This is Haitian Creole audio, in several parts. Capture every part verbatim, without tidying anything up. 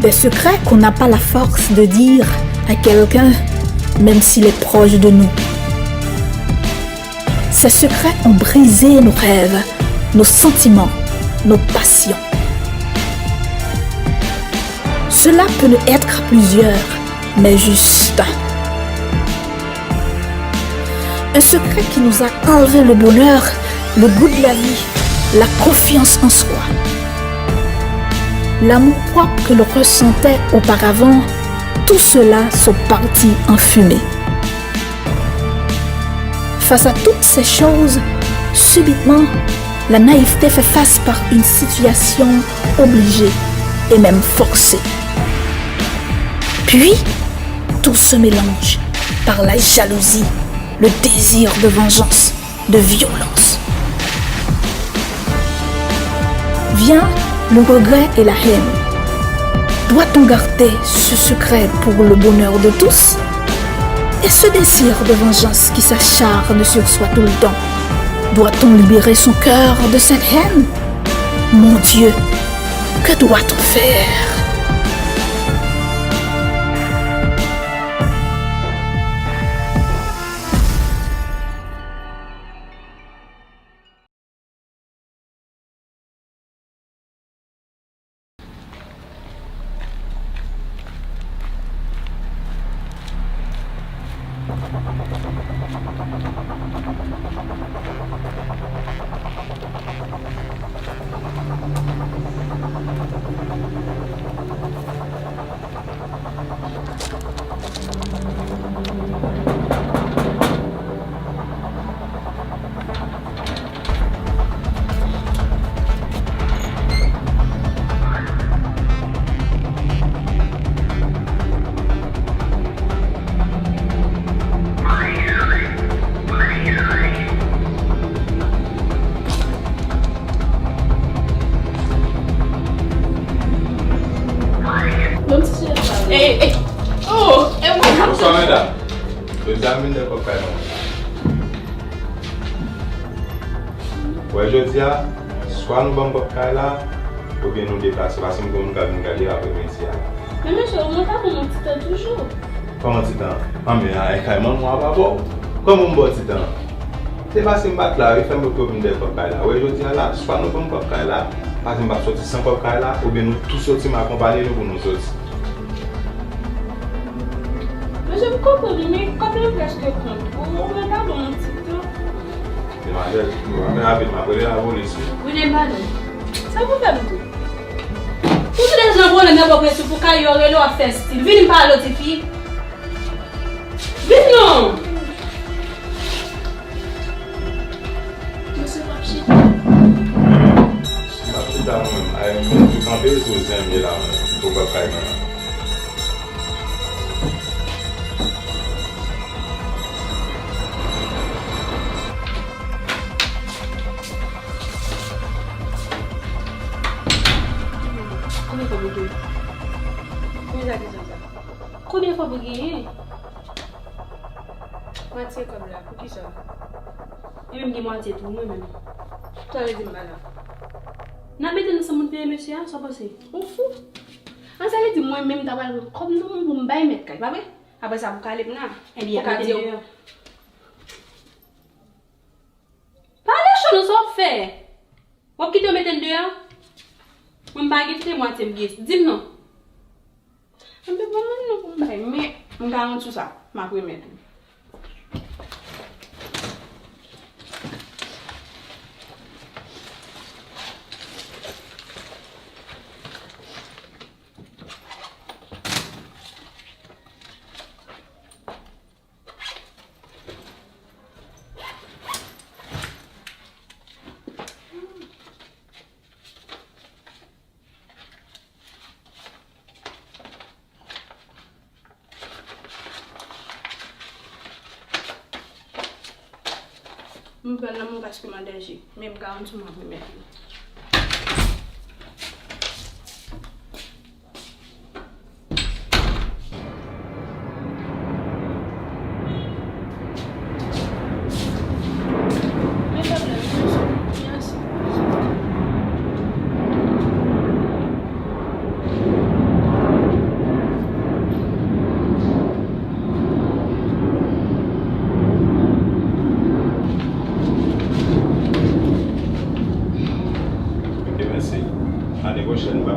Des secrets qu'on n'a pas la force de dire à quelqu'un, même s'il est proche de nous. Ces secrets ont brisé nos rêves, nos sentiments, nos passions. Cela peut ne être plusieurs, mais juste un. Un secret qui nous a enlevé le bonheur, le goût de la vie, la confiance en soi. L'amour propre que l'on ressentait auparavant, tout cela sont partis en fumée. Face à toutes ces choses, subitement, la naïveté fait face par une situation obligée et même forcée. Puis, tout se mélange par la jalousie, le désir de vengeance, de violence. Vient le regret et la haine. Doit-on garder ce secret pour le bonheur de tous ? Et ce désir de vengeance qui s'acharne sur soi tout le temps, doit-on libérer son cœur de cette haine ? Mon Dieu, que doit-on faire ? Ey, ey. Oh, e mwen. Bonswa, medam. Jodi a, m vin dèyè pòt kay la. Wè, jodi a, swa nou ban m pòt kay la, oubyen nou deplase, paske m gen moun k ap vin gade aprèmidi a la. Men mesye, ou mwen pa ban m yon ti tan toujou. Kòman ti tan? Anben, a, e kay manman w a pa ba w? Kòman m ba w ti tan? Se paske m pa t la, wi, fè m poko vin dèyè pòt kay la. Wè, jodi a la, swa nou ban m pòt kay la, paske m p ap sòti san pòt kay la, oubyen nou tou sòti, m akonpaye nou pou nou sòti. Mesye, m konprann, men kòb lan prèske kont. Ou, ou mèt ba m yon ti tan. Demwazèl, ou pa fè rapid, m ap rele lapolis, wi. Wi, men ba nou. Sa pou fè m tou? Ou tande jan pwoblèm nan pran presyon pou kay yo rele w ap fè stil. Vin m pale w, tifi. Vin non! Mesye, m ap chita. M ap chita mwen menm. Ay, m tou kanpe sou zen m ye la mwen. Pou pòt kay mwen an. Konbyen kòb ou gen? Konbyen sa ki sa? Konbyen kòb ou genyen? Mwatye kòb la, poukisa? Ebyen m gen mwatye tou, mwen menm. Sa vle di m pa la. N ap mete n ansanm pou n peye mesye a, sa w panse? Ou fou? An, sa vle di mwen menm m ta pral pran kòb nan men w pou m bay mèt kay, pa vre? Apre sa, pou kale m nan. Ebyen, pou ka di yo. Pale cho non, sa w ap fè? W ap kite yo mete n deyò? Mwen m pa gen kite mwatye m gen. Di m non. M te pran moun nan pou m bay, men m garanti w sa, m ap remèt ou. M pran nan men w paske m an danje, men m garanti w m ap remèt ou.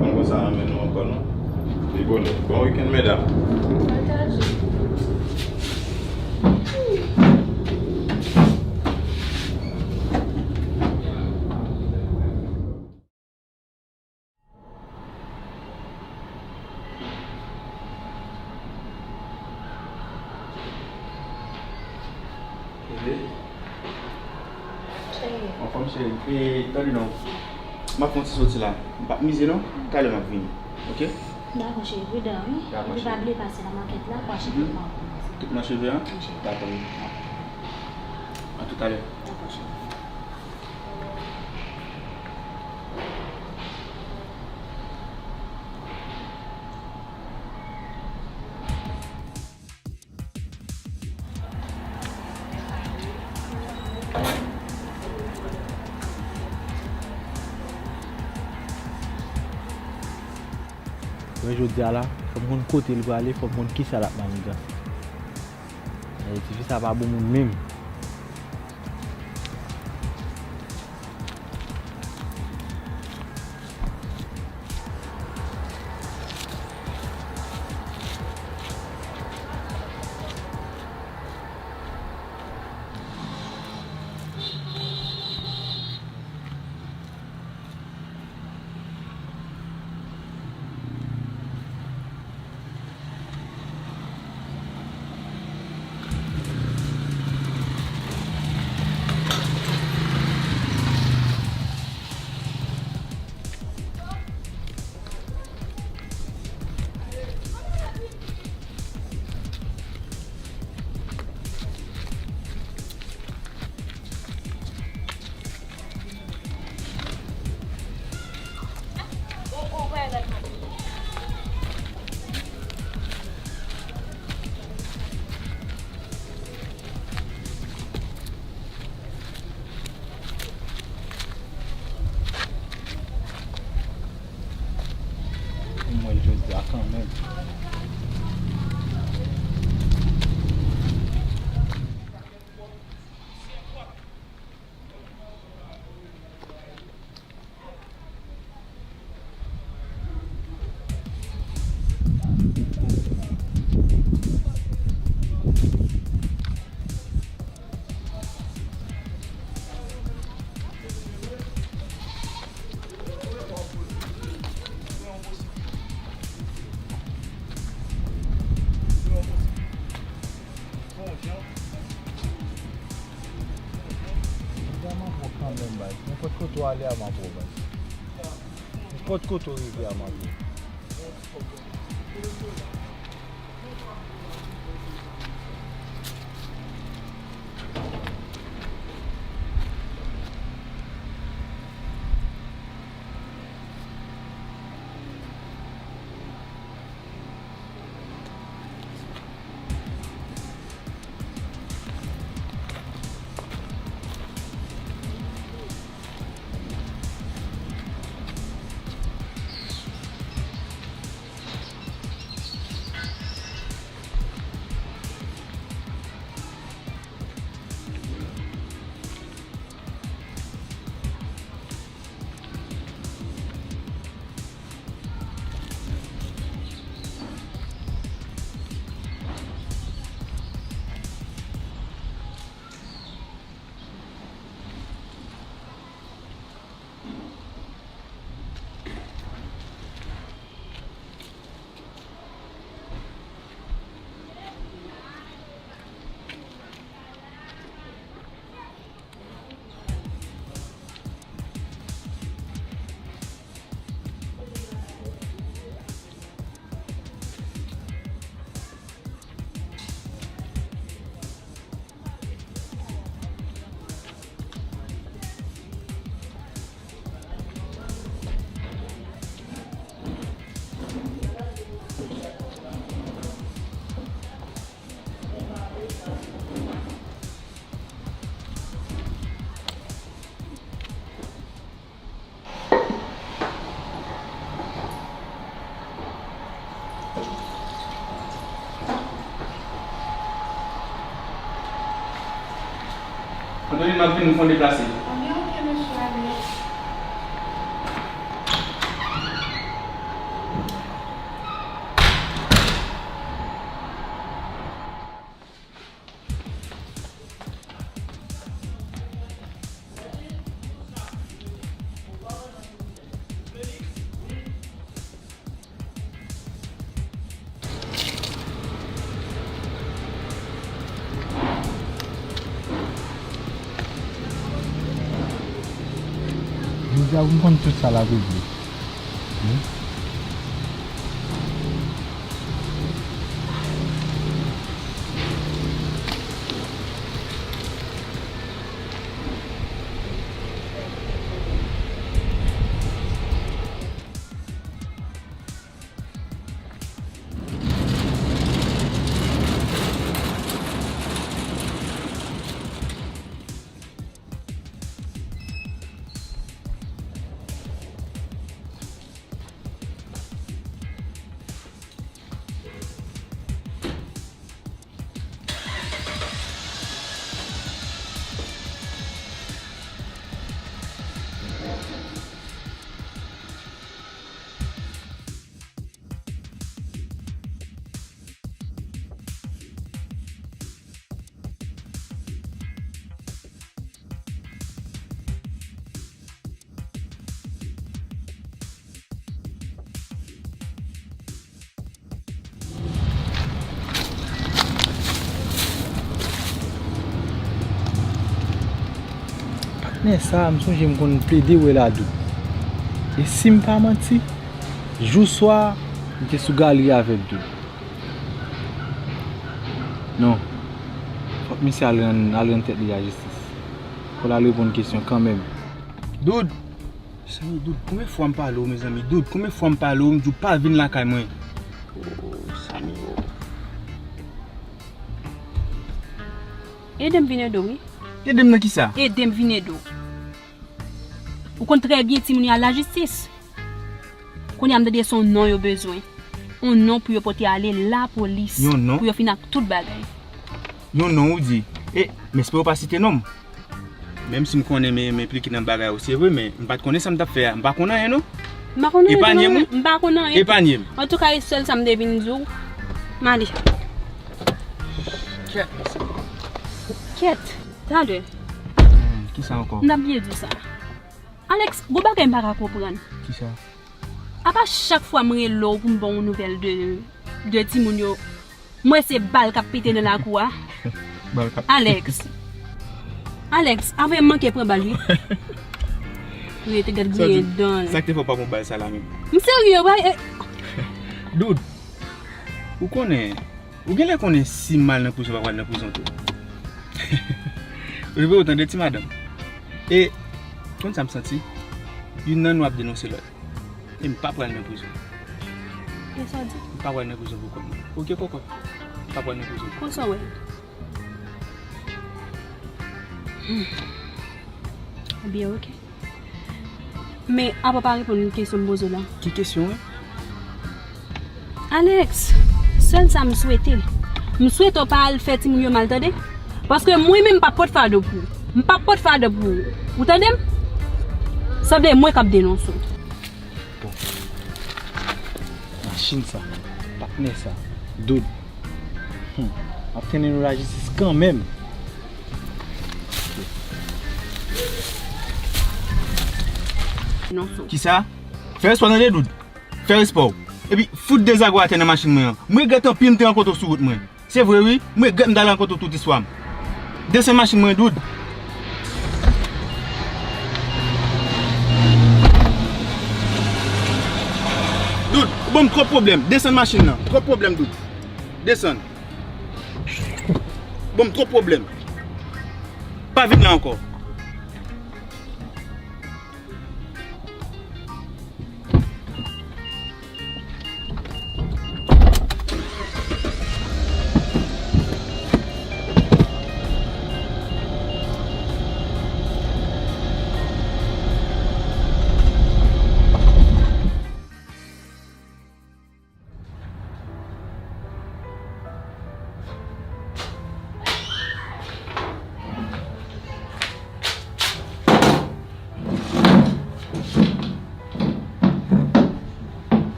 Mwen konsa renmen nou ankò non. Li bonè. Bon weekend medam. Pataje. Bebe. Cheri. Anfòm cheri. E, tande non. M ap fè yon ti soti la. M p ap mize non. Talè m ap vini. Oke? Dakò cheri, pridan wi. Dakò cheri. Epi pa bliye pase nan makèt la pou achte tout nan cheve a. Wi cheri. Dakò wi. A toutalè. Dakò cheri. Mwen jodi a la, fò m konn kote l prale, fò m konn kisa l ap manigan. E tifi sa pa bon moun menm. Mwen jodi a kanmenm. Nenpòt kote w ale a, m ap wè w, baz. Nenpòt kote w rive a, m ap wè w. Antonin, m ap vini, m fon deplase. Ebyen, oke, mesye, ale. Deja ou konn tout sa l ap regle. Hmm? Patnè sa, m sonje m konn plede wè l a Doud. E si m pa manti, jou swa, m te sou galri avèk Doud. Non. Fòk misye al rann, al rann tèt li a jistis. Fò l al reponn kesyon kanmenm. Doud! Samy, Doud, konbyen fwa m pale w, mezanmi? Doud, konbyen fwa m pale w, m di w pa vin lakay mwen? Oh, Samy, oh. Ede m vin ede w, wi. Ede m nan kisa? Ede m vin ede w. Ou konn trè byen timoun yo al lajistis. Kounye a m tande se yon non yo bezwen. Yon non pou yo pote ale lapolis. Yon non? Pou yo fin ak tout bagay. Yon non ou di. E, m espere w pa site non m. Menm si m konnen m, m enplike nan bagay ou, se vre, men m pa t konnen sa m t ap fè a. M pa konn anyen non. M pa konn anyen tou non, m pa konn anyen. Epanye m. Antouka, e sèl sa m te vin di w. M ale. Kèt. Kèt. Talè. Hmm, kisa ankò? M t ap byen di w sa. Alex, gon bagay m pa ka konprann. Kisa? Apa chak fwa m rele w pou m ba w yon nouvèl de, de timoun yo, m wè se bal k ap pete nan lakou a. Bal k ap Alex. Alex, avè m manke pran bal, wi. Rete gad griyen dan l. Sa k te fè w pa pran bal sa la menm? M serye, wi. Doud, ou konnen, ou genlè konnen si m al nan prizon, m pa pral nan prizon tou. Ou rive ou tande ti madanm. E, konn sa m santi? Youn nan nou ap denonse lòt. E m pa pral nan prizon. E sa w di? M pa pral nan prizon pou kòm mwen. Oke, kòkòt. M pa pral nan prizon. Konsa w wè. Hmm. Ebyen, oke. Men, apa w pa reponn kesyon m poze w la? Ki kesyon, wi? Alex, sèl sa m swete. M swete w pa al fè timoun yo mal, tande? Paske mwen menm m p ap pot fado pou ou. M p ap pot fado pou ou. Ou tande m? Sanble mwen k ap denonse w. Bon. Machin sa, patnè sa, Doud. Hmm. M ap trennen nou lajistis kanmenm. Kisa? Fè respè w tande, Doud. Fè respè w. Epi fout dezagwa atè nan machin mwen an. M regrèt anpil m te rankontre w sou wout mwen. Se vre wi, m regrèt m t al rankontre w tout istwa m. Desann machin mwen, Doud. Doud, ou ban m twòp pwoblèm. Desann machin nan. Twòp pwoblèm, Doud. Desann. Ou ban m twòp pwoblèm. Pa vin la ankò.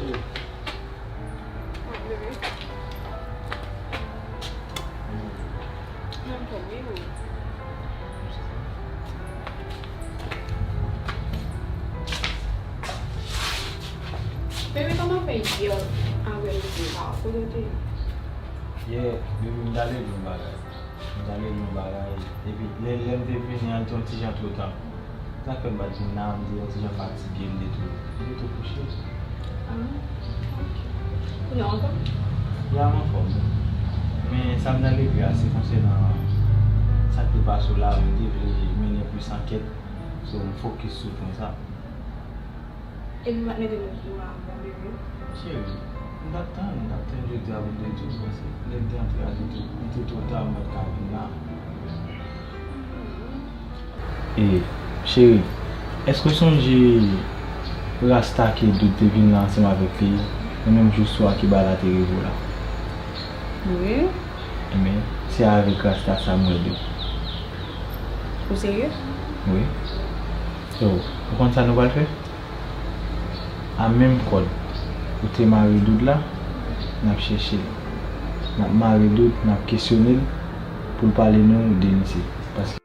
Bebe. Mwen anfòm wi, wi. Bebe, kòman fè yè avè l te la? Kote w te ye? Yè, bebe, m t ale di yon bagay. M t ale di yon bagay. Epi, lè, lè m te vini an, l te yon ti jan twò ta. Sa k fè m pa t vin la, m te yon ti jan fatige, m te tou, m te tou kouche. Ah, ok. Kounye a w anfòm? Ya, m anfòm. Men sa m t ale di a, se konsènan sa k te pase w la, m te vle mennen plis ankèt, so m fokis sou pwen sa. Epi m pa t mete nou sou avan, bebe. Cheri, m t ap tann, m t ap tann jodi a pou m te di w, paske lè m te antre a, m te, m te twò ta, m pa t ka vin la. E, cheri, èske w sonje rasta ke Doud te vin la ansanm avèk li, nan menm jou swa ke bal la te rive w la? Wi. Ebyen, se avèk rasta sa m wè Doud. Ou serye? Wi. So, ou konn sa nou pral fè? A menm kòd ou te mare Doud la, n ap chèche l. N ap mare Doud, n ap kesyone l pou l pale nou de misye. Paske